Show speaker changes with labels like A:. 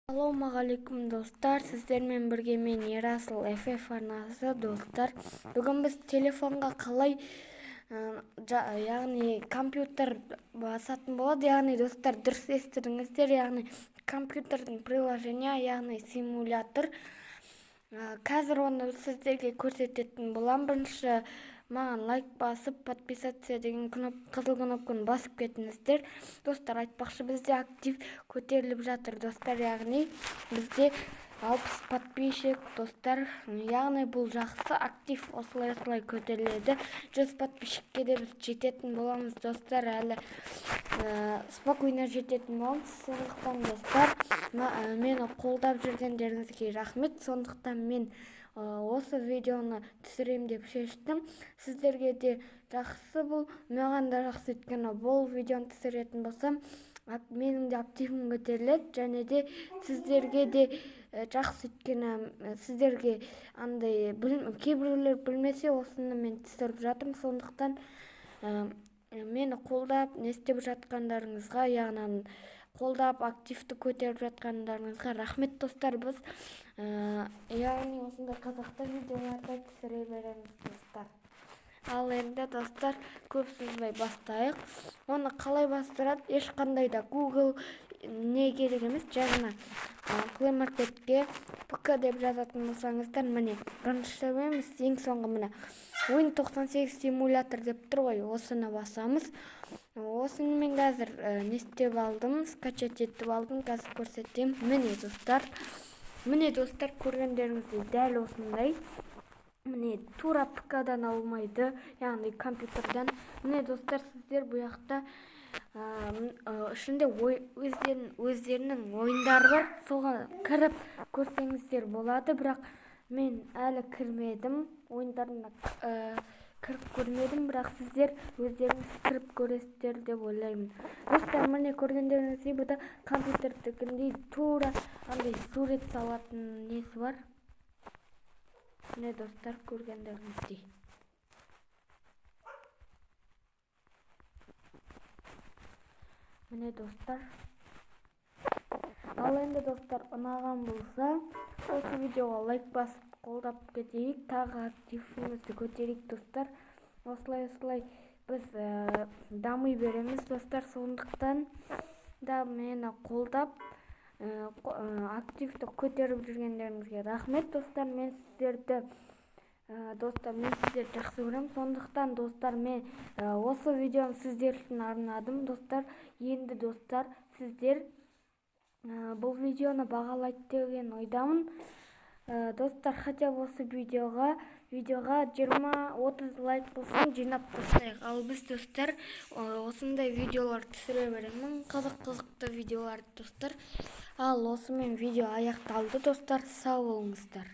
A: Ассалаумағалейкум, достар! Сіздермен бірге мен, Ерасыл FF арнасы. Достар, бүгін біз телефонға қалай, яғни компьютер басатын болады. Яғни, достар, дұрыс естідіңіздер, яғни компьютердің приложение, яғни симулятор. Қазір оны сіздерге көрсететін боламын. Бірінші маған лайк басып, подписаться деген қызыл кнопканы басып кетіңіздер, достар. Айтпақшы, бізде актив көтеріліп жатыр, достар, яғни бізде 60 подписчик, достар. Яғни бұл жақсы актив, осылай осылай көтеріледі. 100 подписчикке де біз жететін боламыз, достар, әлі спокойно жететін боламыз. Сондықтан, достар, мені қолдап жүргендеріңізге рахмет. Сондықтан мен осы видеоны түсірем деп шештім. Сіздерге де жақсы бұл, маған да жақсы, өйткені бұл видеоны түсіретін болсам, менің де активім көтеріледі және де сіздерге де жақсы, өйткені сіздерге андай кейбіреулер білмесе, осыны мен түсіріп жатырмын. Сондықтан мені қолдап не істеп жатқандарыңызға, яғни қолдап активті көтеріп жатқандарыңызға рахмет, достар. Біз яғни осындай қызықты видеоларды түсіре береміз, достар. Ал енді, достар, көп созбай бастайық. Оны қалай бастырады? Ешқандай да Google не керек емес. Жай ғана Play Marketке ПК деп жазатын болсаңыздар, міне, бірінші емес, ең соңғы, міне, Win 98 симулятор деп тұр ғой, осыны басамыз. Осыны мен қазір не істеп алдым, скачать етіп алдым, қазір көрсетемін. Міне, достар, міне, достар, көргендеріңіздей, дәл осындай. Міне, тура ПК-дан алмайды, яғни компьютерден. Міне, достар, сіздер бұл жақта ішінде өздерінің ойындары бар, соған кіріп көрсеңіздер болады. Бірақ мен әлі кірмедім, ойындарына кіріп көрмедім, бірақ сіздер өздеріңіз кіріп көресіздер деп ойлаймын, достар. Міне, көргендеріңіздей, бұда компьютердікіндей тура андай сурет салатын несі бар. Міне, достар, көргендеріңіздей. Міне, достар. Ал енді, достар, ұнаған болса, осы видеоға лайк басып, қолдап кетейік, тағы активімізді көтерейік, достар. Осылай осылай біз дами береміз, достар. Сондықтан да мені қолдап, активті көтеріп жүргендеріңізге рахмет, достар. Мен сіздерді, достар, мен сіздерді жақсы көремін. Сондықтан, достар, мен осы видеоны сіздер үшін арнадым, достар. Енді, достар, сіздер бұл видеоны бағалайды деген ойдамын. Достар, хотя бы осы видеоға 20-30 лайк болсын, жинап тастайық. Ал біз, достар, осындай видеолар түсіре беремін, қызық қызықты видеолар, достар. Ал осымен видео аяқталды, достар. Сау болыңыздар.